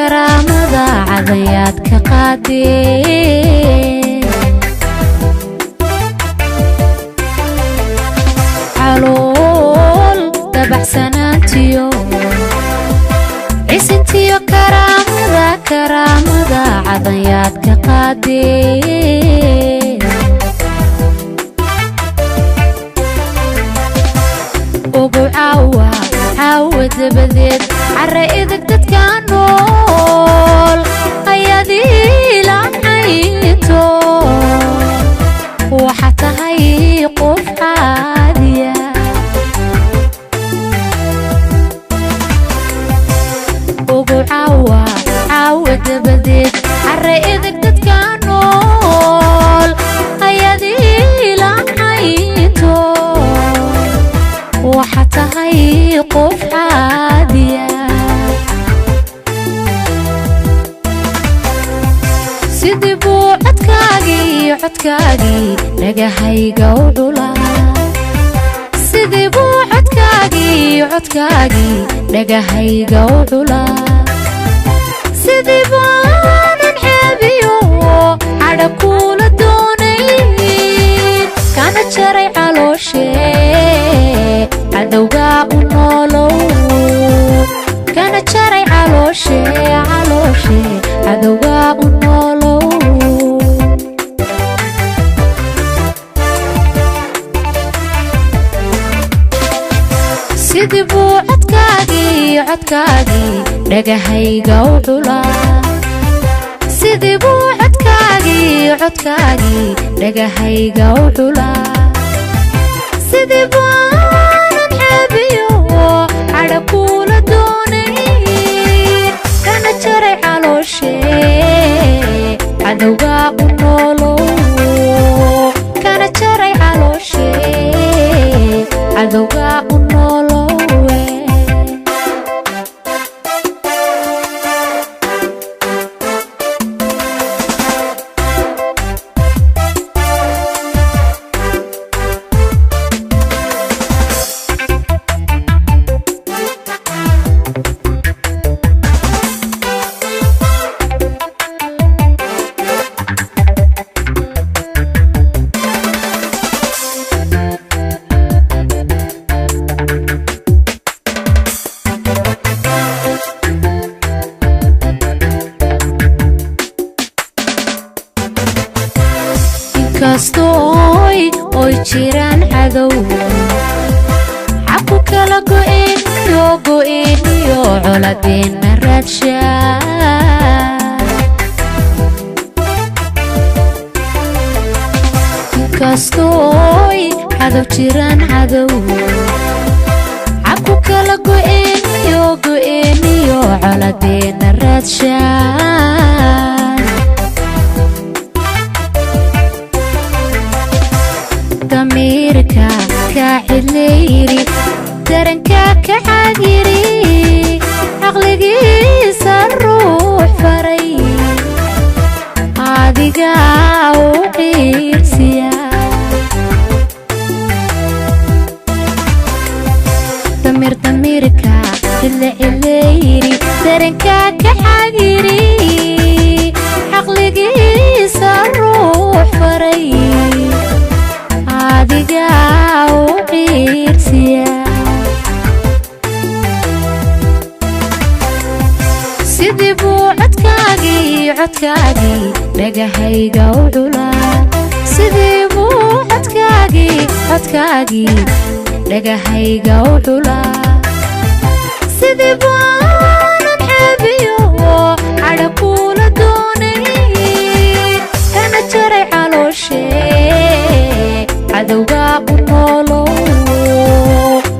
Karaamada cadayaad ka qaadee. Calool dabacsanaantiyo cisintiyo karaamada, karaamada cadayaad ka qaadee. Ugu caawa caawa dabadeed cara idag dadka nool ayaad iilacaynto, waxaa tahay qof caadiya. Ugu caawa caawa dabadeed cara idag dadka nool ayaad iilacaynto, waxaa tahay qof caadiya. Sidii buu codkaagii, codkaagii dhagahayga u dhulaa. Sidii buu codkaagii, codkaagii dhagahayga u dhulaa. Sidii baanan xeebiyo cadha kuula doonayn, kana jaray calooshe cadowgaa u noolow. Kana jaray calooshe, calooshe cadowgaa u noolow. Sidii buu codkaagii, codkaagii dhagahayga u dhulaa. Sidii buu codkaagii, codkaagii dhagahayga u dhulaa. Sidii baanan xeebiyo cadha kuula doonayn, kana jaray calooshe cadowgaa u noolow. Kana jaray calooshe cadowgaa u noolowe. Inkastooy oy jiraan cadow xaku kala go'eeniyo, go'eeniyo coladeenna raadshaa. Inkastooy cadow jiraan, cadow xaku kala go'eeniyo, go'eeniyo coladeenna raadshaa. Damiirka kaa cidlayiri, daranka ka cagyiri, caqligiisa ruux faray adigaa u ciirsiya. Damir, damiirka cidle cidlayiri, daranka ka cagyiri, caqligiisa ruux faray adigaa u ciirsiya. Sidii buu codkaagii, codkaagii dhagahayga u dhulaa. Sidii buu codkaagii, codkaagii dhagahayga u dhulaa. Sidii baanan xeebiyo cadha kuula doonayn, kana jaray calooshe cadowgaa u noolow.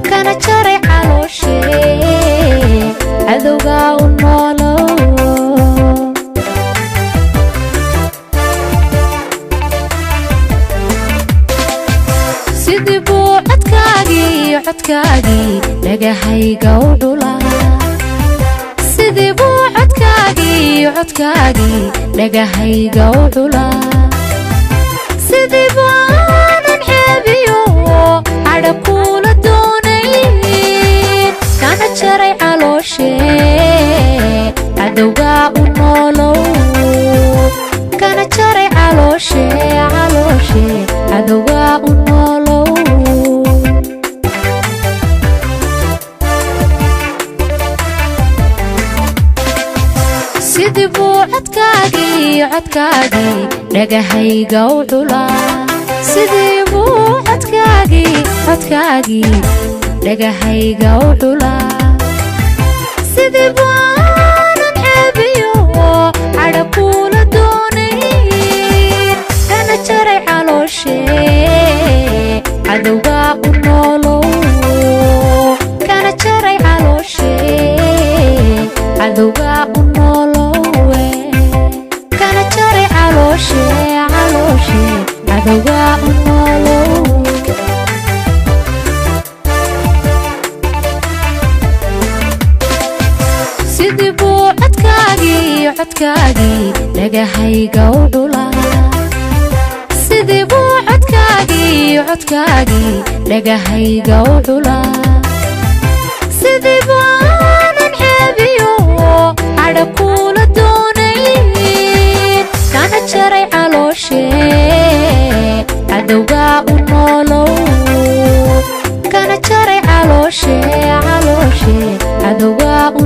Kana jaray calooshe cadowgaa u noolow. Sidii buu codkaagii, codkaagii dhagahayga u dhulaa. Sidii buu codkaagii, codkaagii dhagahayga u dhulaa. Sidii baanan xeebiyo cadha kuula doonayn, kana jaray calooshe. Cadowgaa u noolow, kana jaray calooshe, calooshe. Cadowgaa u noolow. Sidii buu codkaagii, codkaagii dhagahayga u culaa. Sidii buu codkaagii, codkaagii dhagahayga u culaa. Sidii baanan ceebiyo cadha kuula doonayn, kana jaray calooshe. Cadowgaa u noolow, kana jaray calooshe. Cadowgaa u noolowe, kana jaray calooshe, calooshe. Cadowgaa u noolow. Sidii buu codkaagii, codkaagii dhagahayga u culaa. Sidii buu codkaagii, codkaagii dhagahayga u culaa. Sidii baanan ceebiyo cadha kuula doonayn, kana jaray calooshe. Cadowgaa u noolow, kana jaray calooshe, calooshe. Cadowgaa u